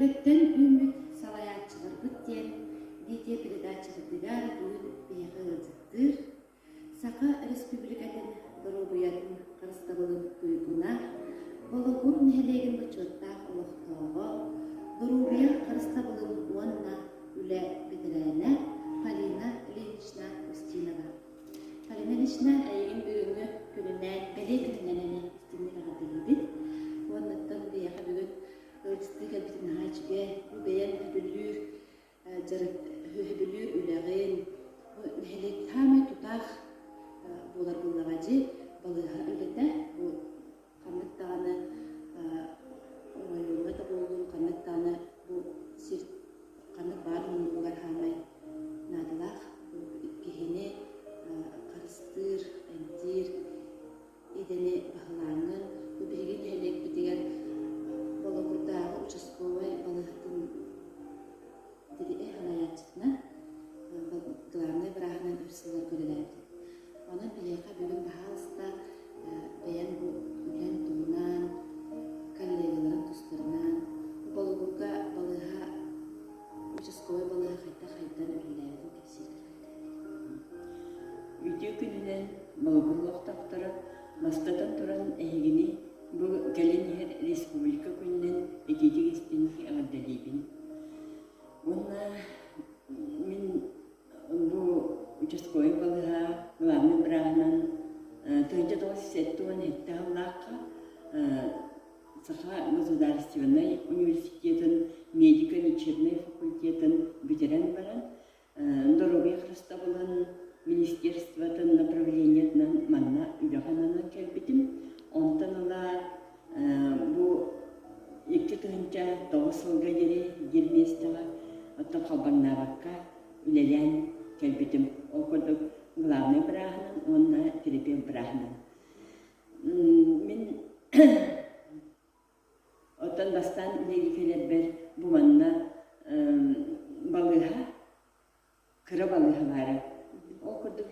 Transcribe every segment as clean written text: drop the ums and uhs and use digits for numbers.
Үлэттэн үүммүт салайааччыларбыт диэн видеопередачабытыгар бүгүн биһиэхэ ыалдьыттыыр Саха Республикатын доруобуйатын харыстабылын туйгуна, Бологур нэһилиэгин бочуоттаах олохтооҕо, доруобуйа харыстабылын уонна үлэ бэтэрээнэ Полина Ильинична Устинова. Полина Ильинична, эйигин бүгүҥҥү күнүнэн, бэлиэ күнүнэн эмиэ истиҥник эҕэрдэлиибит. Уоннаттан биһиэхэ бүгүн ыалдьыттыы кэлбитин наһаа үчүгэй. Бу бэйэҥ сөбүлүүр дьарык, сөбүлүүр үлэҕин, бу нэһилиэк саамай тутаах буолар буоллаҕа дии, балыыһа үлэтэ. Бу ханнык даҕаны оройуоҥҥа да буоллун, ханнык даҕаны бу сир ханнык баар муннугар хаамай наадалаах киһини харыстыыр, эмтиир идэни баһылааҥҥын, бу биһиги нэһилиэкпитигэр Болугурдааҕы участковай балыыһатын салайааччытынан, главнай бырааһынан өр сылларга үлэлээбитим. Онон биһиэхэ бүгүн баһаалыста бэйэҥ бу үлэҥ туһунан, коллегаларыҥ тустарынан, бу Болугурга балыыһа, участковай балыыһа хайдах хайдан үлэлээбитин кэпсииргэр көрдөһөбүт. Үтүө күнүнэн Болугур олохтоохторо бастатан туран эһигини бу кэлин иһэр Республика күнүнэн итиитик истиҥник эҕэрдэлиибин. Уонна мин бу участковай балыыһа главнай бырааһынан 1977 сыллаахха Саха государственнай университетын медико-лечебнай факультетын бүтэрэн баран доруобуйа харыстабылын министерствотын направлениетынан манна үлэҕэ ананан кэлбитим. Онтон ыла бу 2009 сылга диэри биир миэстэҕэ оттон халбаҥнаабакка үлэлээн кэлбитим. Ол курдук главнай бырааһынан уонна терапевт бырааһынан. Мин оттон бастаан үлэлии кэлэрбэр бу манна балыыһа кыра балыыһа баара. Ол курдук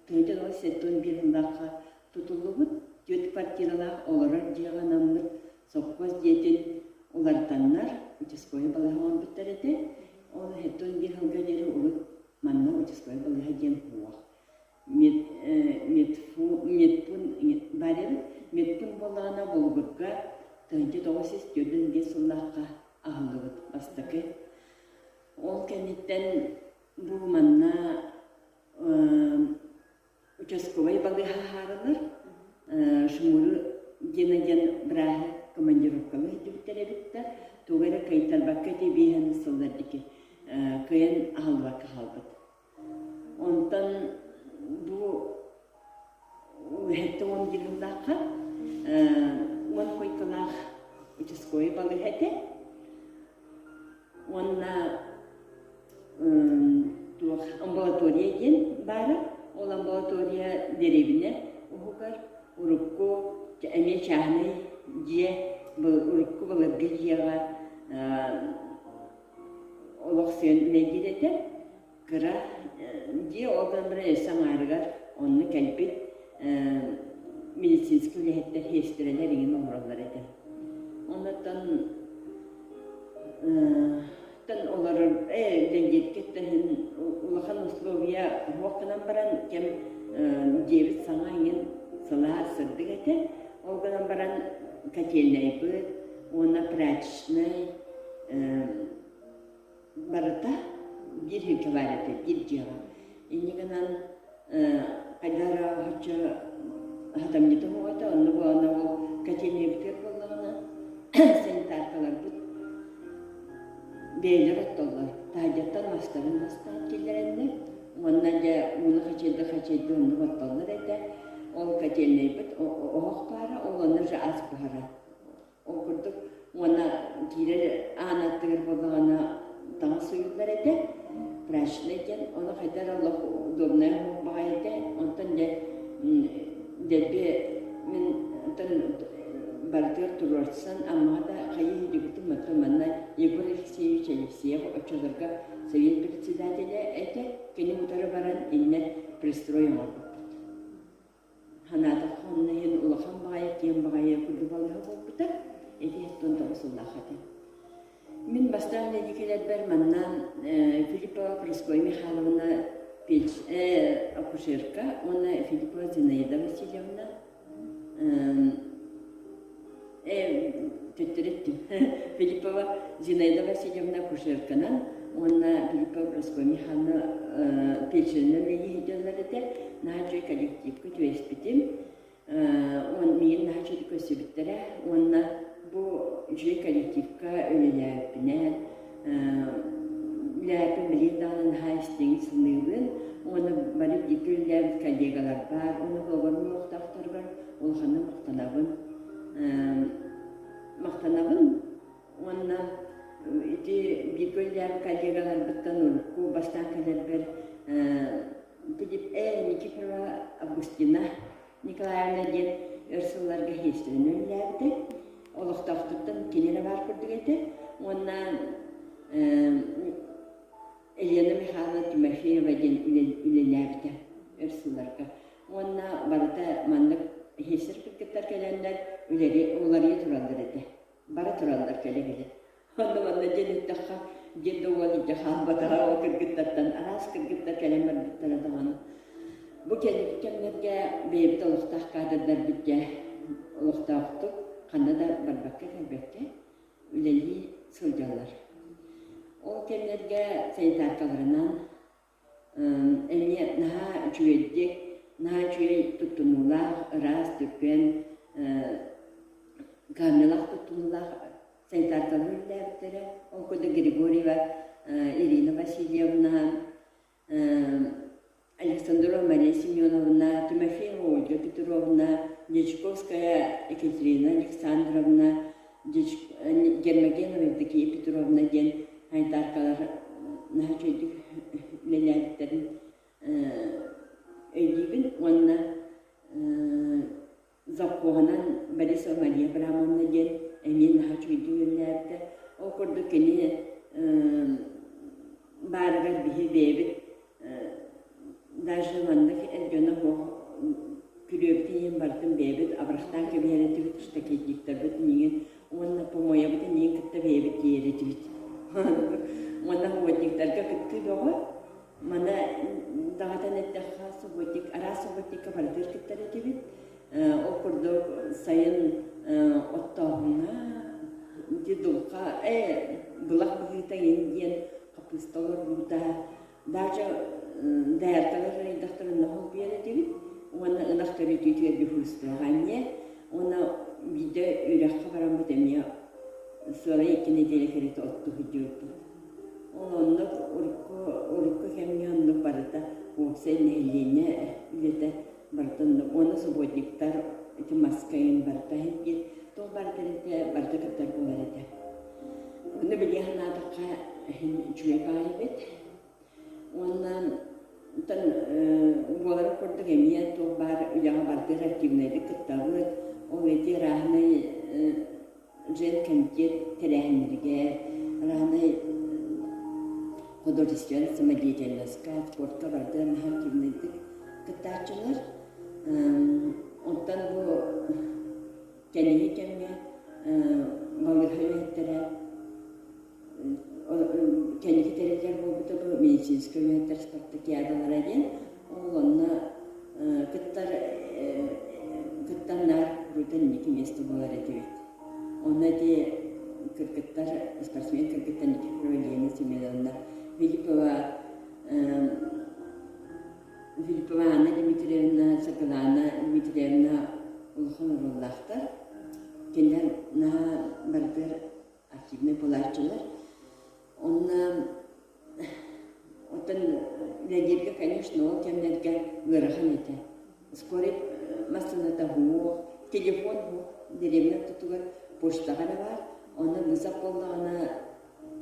1971 сыллаахха тутуллубут түөрт квартиралаах олорор дьиэҕэ анаммыт сопхуос дьиэтин уларытаннар участковай балыыһа оҥорбуттар этэ. Ол 71 сылга диэри урут манна участковай балыыһа диэн суох. Медпун баар эбит. Медпун буоллаҕына Болугурга 1945 сыллаахха аһыллыбыт бастакы. Ол кэнниттэн бу манна участковай балыыһа аһаарылар. Шмуру Гена диэн бырааһы командировкалыы сылдьыбыттар эбит да, тугу эрэ кыайтарбакка ити биэһэн сыллар диэки кыайан аһыллыбакка хаалбыт. Онтон бу 71 сыллаахха 10 койкалаах участковай балыыһа этэ. Уонна туох амбулатория диэн баара. Ол амбулатория дэриэбинэ уһугар урукку эмиэ чааһынай дьиэ, урукку былыргы дьиэҕэ олохсуйан үлэлиир этэ. Кыра дьиэ ол гынан баран өссө аҥаарыгар онно кэлбит медицинскэй үлэһиттэр сиэстэрэлэр иҥин оҥороллор этэ. Оннуттан тан олорор үлэлииргэ улахан условия суох гынан баран кэм дьиэбит саҥа иҥин сылаас сырдык этэ. Ол гынан баран котельнайбыт уонна прачечнай барыта биир сиргэ баар этэ, биир дьиэҕэ. Инньэ гынан хайдах эрэ оччо сатамньыта суох этэ, онно буолана ол котельнайбытыгар буоллаҕына санитаркаларбыт бэйэлэр оттоллор. Таһырдьаттан мастарын мастаан киллэрэллэр уонна дьэ ууну хачайда-хачайда оннук оттоллор этэ. Ол котельнайбыт оһох баара, ол онно же ас буһара. Ол курдук уонна киирэр аан аттыгар буоллаҕына таҥас сууйуллар этэ, прачечнай диэн, ону хайдах эрэ олох удобнай оһох баҕайы этэ. Онтон дьэ дэлби мин онтон барытыгар туруорсан Аммаҕа да хайыы сылдьыбытым, оттон манна Егор Алексеевич Алексеев оччолорго совет председателэ этэ, кини утары баран иннэ пристрой оҥорбуппут. Санаатахха онно иһин улахан баҕайы, киэҥ баҕайы курдук балыыһа буолбута. Ити 79 сыллаах этэ. Мин бастаан үлэлии кэлэрбэр манна Филиппова Прасковья Михайловна акушерка уонна Филиппова Зинаида Васильевна төттөрү эттим. Филиппова Зинаида Васильевна акушерканан уонна Филиппова Прасковья Михайловна фельдшеринэн үлэлии сылдьаллар этэ. Наһаа үчүгэй коллективка түбэспитим. Миигин наһаа үчүгэйдик көрсүбүттэрэ уонна бу үчүгэй коллективка үлэлээбиппинэн үлэлээппин билигин даҕаны наһаа истиҥ саныыбын уонна бары бииргэ үлэлээбит коллегаларбар уонна холобурум олохтоохторугар улаханнык махтанабын. Махтанабын уонна ити бииргэ үлэлээбит коллегаларбыттан урукку бастаан кэлэрбэр Никифорова Августина Николаевна диэн өр сылларга сиэстэрэнэн үлэлээбитэ. Олохтоохтортон кини эрэ баар курдук этэ. Уонна Елена Михайловна Тимофеева диэн үлэлээбитэ өр сылларга. Уонна барыта маннык сиэстэр кыргыттар кэлэннэр үлэри уларыйа тураллар этэ. Бара тураллар кэлэ-кэлэ. Онно манна диэн эттэххэ, диэн да уол илдьэ хаалбатаҕа ол кыргыттартан араас кыргыттар кэлэн барбыттара даҕаны. Бу кэнники кэмнэргэ бэйэбит олохтоох кадрдарбыт дьэ олохтоохтук ханна да барбакка-кэлбэккэ үлэлии сылдьаллар. Ол кэмнэргэ санитаркаларынан Эмиэ наһаа үчүгэйдик, наһаа үчүгэй туттунуулаах, ыраас, түргэн, кыһамньылаах туттунуулаах санитаркалар үлэлээбиттэрэ. Ол курдук Григорьева Ирина Васильевна, Александрова Мария Семеновна, Тимофеева Ольга Петровна, Дьячковская Екатерина Александровна, Гермогенова Евдокия Петровна диэн айдааркалар наһаа үчүгэйдик үлэлээбиттэрин өйдүүбүн уонна завхоһунан Борисова Мария Абрамовна диэн эмиэ наһаа үчүгэйдик үлэлээбитэ. Ол курдук кини баарыгар биһи бэйэбит даже маннык эр дьоно суох күрүөбүтүн иһин барытын бэйэбит абырахтаан кэбиһэр этибит, штакетниктарбыт миигин уонна помоябытын миигин кытта бэйэбит тиэйэр этибит. Уонна субботниктарга кыттыы бөҕө. Маны даҕатан эттэххэ, субботник, араас субботникка барытыгар кыттар этибит. Ол курдук сайын оттооһуҥҥа ити дулҕа, былах быһыыта иҥин диэн хаппыыста олорбута. Даже дояркалар ырайдахтарына холбуйар этибит уонна ынах төрөтүүтүгэр дьуһуурустуоҕа эмиэ. Уонна биирдэ үрэххэ бараммыт эмиэ сыалай икки нэдиэлэ кэриэтэ оттуу сылдьыбыппыт. Ол оннук урукку урукку кэмҥэ оннук барыта уопсай нэһилиэнньэ үлэтэ барыта оннук. Уонна субботниктар ити маска иһин барыта иһин диэн туох баар тэрилтэ барыта кыттар буолар этэ. Онно билиэ санаатахха иһин үчүгэй баай эбит. Уонна оттон буоларын курдук эмиэ туох баар үлэҕэ барытыгар активнайдык кыттабыт. Ол ити ырааһынай женкомитет тэрээһиннэригэр, ырааһынай художественнай самодеятельноска, спортка барытыгар наһаа активнайдык кыттааччылар. Оттон бу кэнники кэмҥэ балыыһа үлэһиттэрэ кэнники тэриллэр буолбута бу медицинскэй үлэһиттэр спартакиадалара диэн ол онно кыттар кыттаннар куруутун инники миэстэ буолар этибит. Онно ити кыргыттар, спортсмен кыргыттар Никифорова Елена Семеновна, Филиппова Филиппова Анна Дмитриевна, Саргылаана Дмитриевна улахан оруоллаахтар. Кинилэр наһаа барытыгар активнай буолааччылар. Онно оттон үлэлииргэ, конечно, ол кэмнэргэ ыарахан этэ. Скорый массыыната суох, телефон суох, дэриэбинэ ортотугар почтаҕа эрэ баар. Онно вызов буоллаҕына,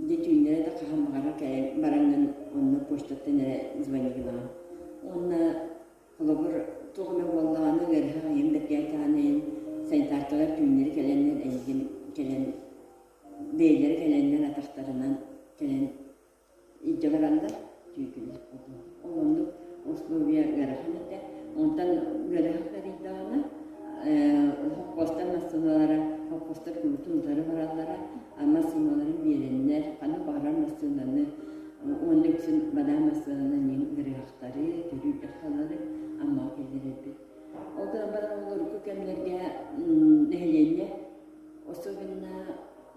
дьэ түүннэрэ да хаһан баҕарар кэлэн бараҥҥын онно почтаттан эрэ звони гынаҕын. Уонна холобур, туох эмэ буоллаҕына ыарыһах ийэм бэргээтэҕинэ иһин санитаркалар түүннэри кэлэннэр эйигин кэлэн бэйэлэрэ кэлэннэр атахтарынан кэлэн илдьэ бараллар түүкүлэр ол оннук условия ыарахан этэ. Онтон ыарыһах ыарыйдаҕына хоппуостар массыыналара хоппуостар куруутун утары бараллара, массыыналарын биэрэннэр. үксүн бадаа массыынанан иһин ыарыһахтары, төрүүр дьахталлары Аммаҕа киллэрэрбит. Ол гынан баран ол урукку кэмнэргэ нэһилиэнньэ, особенно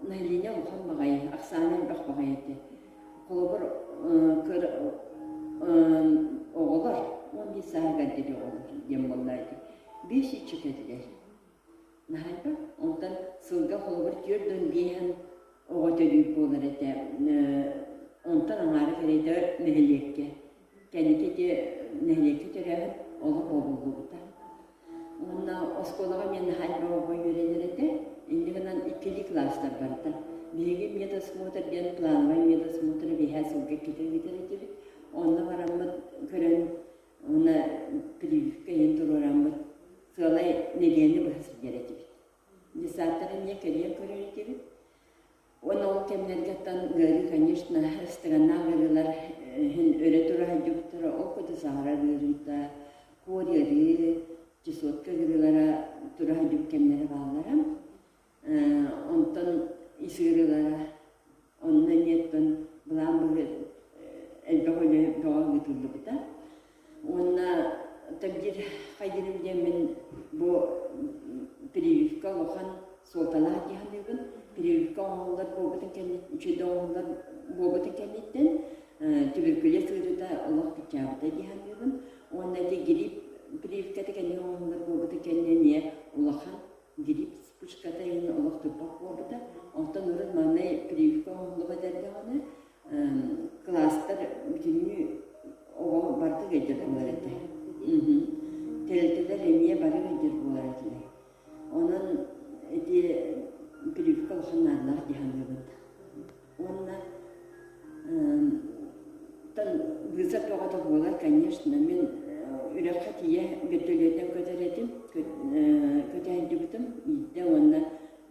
нэһилиэнньэ улахан баҕайы, ахсаана элбэх баҕайы этэ. Холобур, оҕолор 11 сааһыгар диэри оҕолор диэн буолла ити. Биэс иччитэ этилэр. Наһаа элбэх. Онтон сылга холобур 45 оҕо төрүүр буолар этэ. Онтон аҥаара кэриэтэ нэһилиэккэ. Кэнники ити нэһилиэккэ төрөөһүн олох бобуллубута. Уонна оскуолаҕа эмиэ наһаа элбэх оҕо үөрэнэр этэ. Инньэ гынан иккилии кылаастар барда. Биһиги медосмотр диэн плановай медосмотр биһээ сылга иккитэ ыытар этибит. Онно бараммыт көрөн уонна прививка иһин туруораммыт сыалай нэдиэлэни быһа сылдьар этибит. Десаттары эмиэ кэрийэн көрөр этибит. Уонна ол кэмнэргэттэн ыарыы, конечно, ыстыганнаах ыарыылар иһин өрө тура сылдьыбыттара. Ол курдук саһарар ыарыыта, куор ыарыы, чесотка ыарыылара тура сылдьыбыт кэмнэрэ бааллара. Онтон ис ыарыылара онно эмиэ оттон былаан быһыы элбэх үлэ бөҕө ыытыллыбыта. Уонна биир хайдыырым диэммин бу прививка улахан суолталаах дии саныыбын. Прививка оҥоһуллар буолбутун кэнниттэн, үчүгэй оҥоһуллар буолбутун кэнниттэн туберкулез ыарыыта олох кыччаабыта дии саныыбын. Уонна ити грипп прививката кэнники оҥоһуллар буолбутун кэннэ эмиэ улахан грипп вспышката иһин олох турбах буолбута. Онтон урут маҥнай прививка оҥоһуллубат эрдэҕинэ кылаастар бүтүннүү оҕо барыта ыалдьар буолар этэ. Тэрилтэлэр эмиэ бары ыалдьар буолар этилэр. Онон ити прививка улахан наадалаах дии саныыбын. Уонна вызов бөҕөтө буолар, конечно. Мин үрэххэ тиийэ вертолетынан көтөр этим, көтө сылдьыбытым биирдэ уонна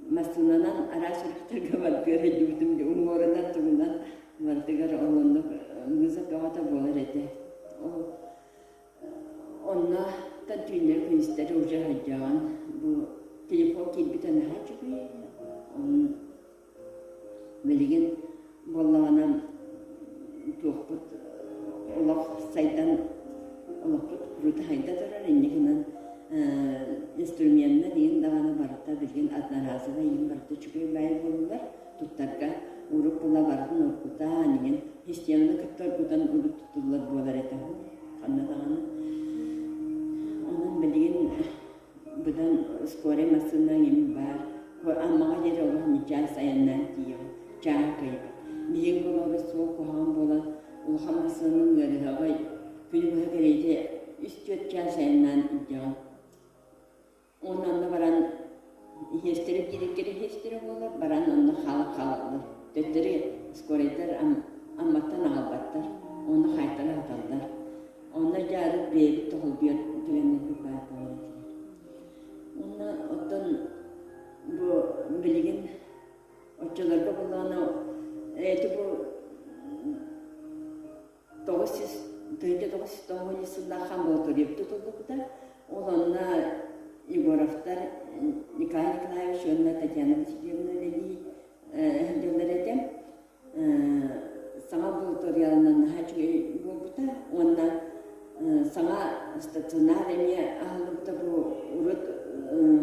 массыынанан араас үрэхтэргэ баргыар сылдьыбытым уҥуорунан тугунан барытыгар ол оннук вызов бөҕөтө буолар этэ. Ол онно түүннэри күнүстэри уже сылдьаҕын. Бу телефон киирбитэ наһаа үчүгэй. Билигин буоллаҕына туохпут олох сайдан олохпут круто сайда турар инньэ гынан инструменнар иһин даҕаны барыта билигин одноразовай иһин барыта үчүгэй баай буоллулар туттарга урут була барытын оргутаан иһин системаны кытта оргутан урут туттуллар буолар этэ ханна даҕаны онон билигин Быдан скорай массыына эҥин баар. Аммаҕа диэри олох ньычаас айаннаан тиийэҕин. Чааһы кыайбат. Биһиги холобур суол куһаҕан буолан, улахан массыынанан ыарыһаҕы күнү быһа кэриэтэ үс-түөрт чаас айаннаан илдьэҕин. Уонна онно баран иһиэстэрэ биириккэрэ иһиэстэрэ буолар, баран онно хаалан хаалаллар. Төттөрү скорайдар Амматтан аҕалбаттар, уонна хаайтара сыталлар. Онно дьэ арыт бэйэбит тоһолдьуйар түгэннэрбит баар буолар этилэр. Уонна оттон бу билигин оччолорго буоллаҕына эти бу 900 990 сыллаах амбулатория тутуллубута. Ол онно Егоровтар Николай Николаевич уонна Татьяна Васильевна үлэлии сылдьаллар этэ. Саҥа амбулаторияларынан наһаа үчүгэй буолбута уонна саҥа стационар эмиэ аһыллыбыта. Бу урут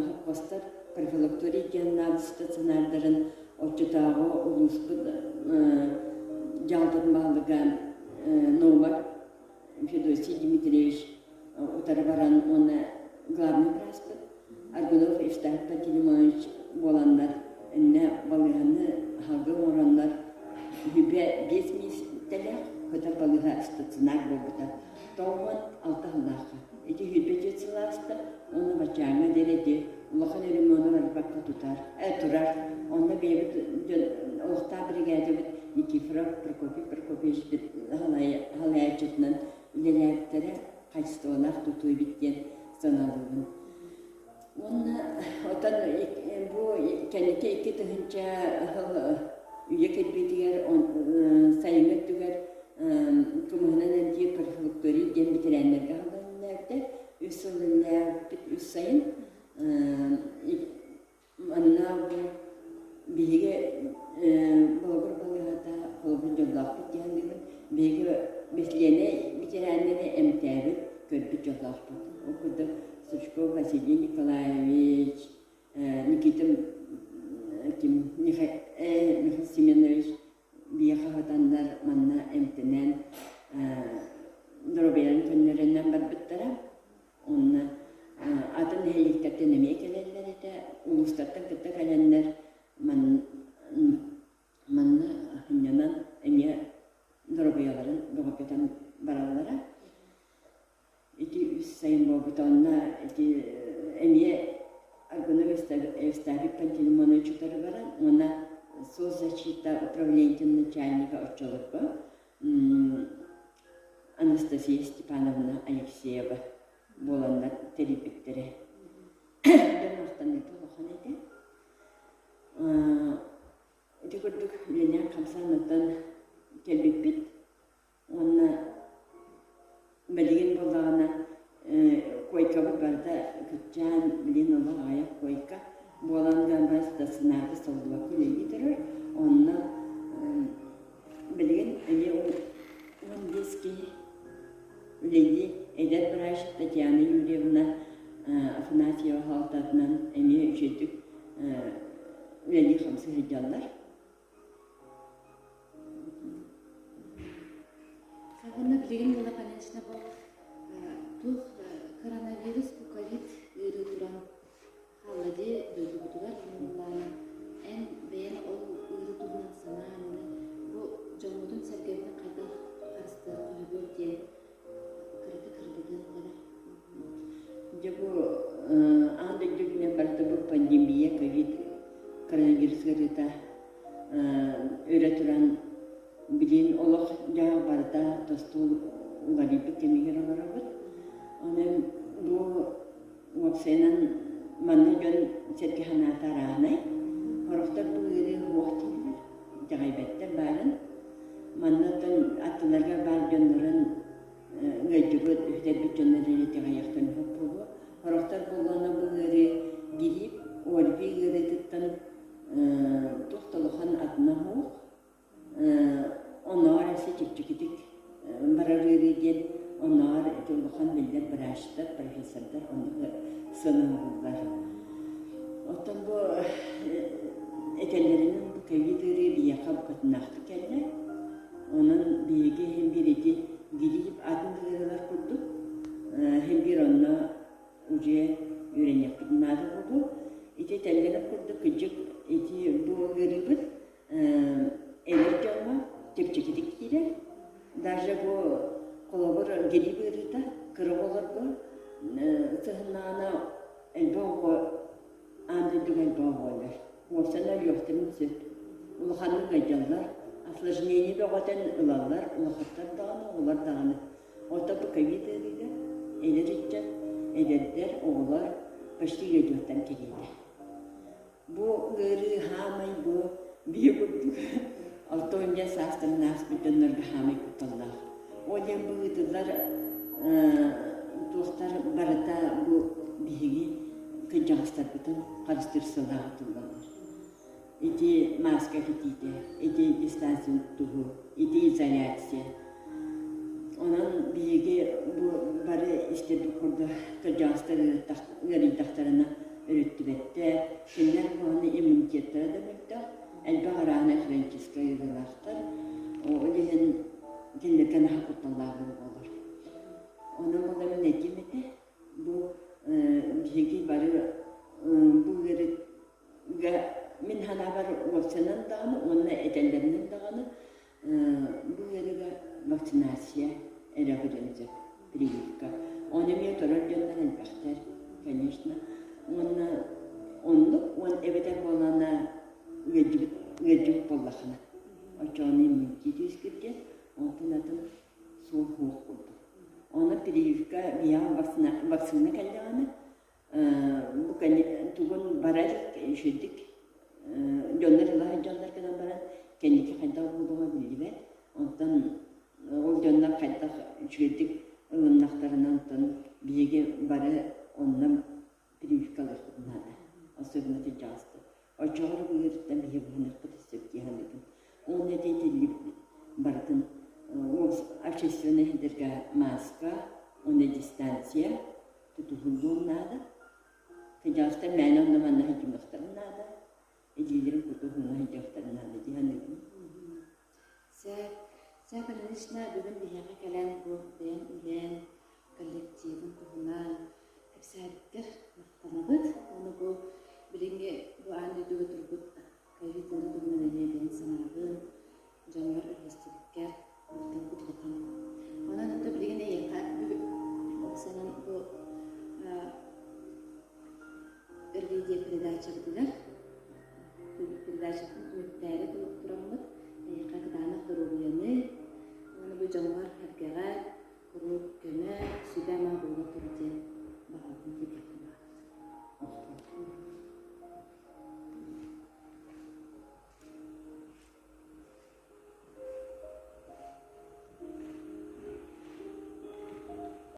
хоппостор профилакторий диэн стационардарын оччотооҕу улууспут дьаһалтатын баһылыга Наумов Федосий Дмитриевич утары баран уонна главный врачпыт Аргунов Евстафий Пантелеймонович буоланнар иннэ балыыһаны аһалга оҥороннор үбэ биэс миэстэлээх көтөр балыыһа стационар буолбута 96 сыллаахха. Ити 24 сыл ааста, уонна баччааҥҥа диэри ити улахан ремону барбакка тутар, турар. Онно бэйэбит дьон олохтоох биригээдэбит Никифоров Прокопий Прокопьевич салайааччытынан үлэлээбиттэрэ хаачыстыбалаах тутуу эбит диэн санаалыыбын. Уонна отон бу кэнники 2000 сыл үйэ кирбиитигэр сайыҥҥы өттүгэр кымыһынан эмтиир профилакторий диэн бэтэрээннэргэ аһыллан Үс сыл үлэлээбиппит үс сайын. Манна бу биһиги Болугур балыыһата холобур дьоллоохпут диэн саныыбын. Биһиги чилиэнэ ветераннары эмтээбит, көрбүт дьоллоохпут. Ол курдук Стручков Василий Николаевич, Никита ким Михаил Семенович биһиэхэ сытаннар манна эмтэнэн доруобуйаларын көннөрүнэн барбыттара. Онно атын нэһилиэктэртэн эмиэ кэлэллэр этэ, улуустартан кытта кэлэннэр манна сынньанан эмиэ доруобуйаларын бөҕөргөтөн бараллара. Ити үс сайын буолбута онно ити эмиэ Аргунов Евстафий Пантелеймонович утары баран уонна соцзащита управлениетын начальника оччолорго Анастасия Степановна Алексеева буоланнар тэрийбиттэрэ. Дьон махтаныыта улахан этэ. Ити курдук үлэлээн хамсаан оттон кэлбиппит. Уонна билигин буоллаҕына куойкабыт барыта кыччаан, билигин олох аҕыйах куойка буолан баран стационарга солдубакка үлэлии турар. Онно билигин эмиэ 15 киһи үлэлии. Эдэр врач Татьяна Юрьевна Афанасьева салалтатынан эмиэ үчүгэйдик үлэлии-хамсыы сылдьаллар. Уонна билигин буола, конечно, бу туох коронавирус, бу ковид ыарыы туран хаалла дии дойдубутугар. Уонна эн бэйэҥ ол ыарыы туһунан санаан, бу дьоммутун-сэргэбитин хайдах харыстыахха сөбүй диэн кыратык кырдатан эрэ. Дьэ бу аан дойду үрдүнэн барыта бу пандемия, ковид, коронавирус ыарыыта өрө туран билигин олох-дьаһах барыта тосту уларыйбыт кэмигэр олоробут. Онон бу уопсайынан манна дьон сэргэ санаата арааһынай. Сорохтор бу ыарыы суох дииллэр, итэҕэйбэттэр баарын. Манна оттон аттыларыгар баар дьоннорун ыалдьыбыт, үтэрбит дьоннор эрэ итэҕэйиэхтэрин сөп буолуо. Сорохтор буоллаҕына бу ыарыы гириип, ОРВИ ыарыытыттан туох да улахан атына суох. Оннооҕор өссө чэпчэкитик барар ыарыы диэн оннооҕор ити улахан биллэр быраачтар, профессордар оннук сыаналыыллар. Оттон бу этэллэринэн бу ковид ыарыы биһиэхэ букатыннаахтык кэллэ. Онон биһиги иһин биир ити гириип атын ыарыылар курдук иһин биир онно уже үөрэниэхпитин наада буолуо. Ити этэллэрин курдук кырдьык ити бу ыарыыбыт эдэр дьоҥҥо чэпчэкитик киирэр. Даже бу холобур гириип ыарыыта кыра оҕолорго сыһыннаҕына элбэх оҕо аан дойдуга элбэх оҕо өлөр. Уопсайынан өлүөхтэрин сөп. Улаханнык ыалдьаллар, осложнение бөҕөтөн ылаллар, улахаттар даҕаны, оҕолор даҕаны. Оттон бу ковид ыарыыга эдэр ыччат, эдэрдэр, оҕолор почти ыалдьыбаттан кэриэтэ. Бу ыарыы хаамай бу биһи курдук 65 саастарын ааспыт дьоннорго хаамай кутталлаах. Ол диэн бу ыытыллар туохтар барыта бу биһиги кырдьаҕастарбытын харыстыыр сыллаах тыллаллар. Ити мааска кэтиитэ, ити дистанция туһу, ити изоляция. Онон биһиги бу бары истэрбит курдук кырдьаҕастар ыарыйдахтарына өрүттүбэттэр, кинилэр уонна иммунитеттара да мөлтөх, элбэх арааһынай хроническай ыарыылаахтар. Ол иһин кинилэргэ наһаа кутталлаах буолар. Онон буолла мин этиим этэ, бу биһиги бары бу ыарыыга мин санаабар уопсайынан даҕаны уонна этэллэринэн даҕаны бу ыарыыга вакцинация эрэ көрүөн сөп, прививка. Ону эмиэ көрөр дьоннор элбэхтэр, конечно. Уонна оннук уон эбэтэр буоллаҕына ыалдьыбыт ыалдьыбыт буоллаххына оччоҕуна иммунитет үөскүүр онтон атын суох суох курдук. Онон прививка биһиэхэ вакцина, вакцина кэллэҕинэ бу тугун бара илик үчүгэйдик дьоннор ыла сылдьаллар гынан баран кэнники хайдах буолуоҕа биллибэт. Онтон ол дьоннор хайдах үчүгэйдик ылыннахтарына онтон биһиги бары онно прививкалыахпыт наада. Особенно кырдьаҕастар. Оччоҕор бу ыарыыттан биһиги быһыныахпыт сөп дии саныыбын. Уонна ити этиллибит барытын общественнай сиргэ мааска уонна дистанция тутуһуллуон наада. Кырдьаҕастар мээнэ онно-манна сылдьымыахтарын наада, илиилэрин кутуһуҥҥа сылдьыахтарын наада дии саныыбын. Сөп. Сөп Ильинична, бүгүн биһиэхэ кэлэн бу бэйэҥ үлэҥ, коллективын туһунан кэпсээбиккэр махтанабыт. Уонна бу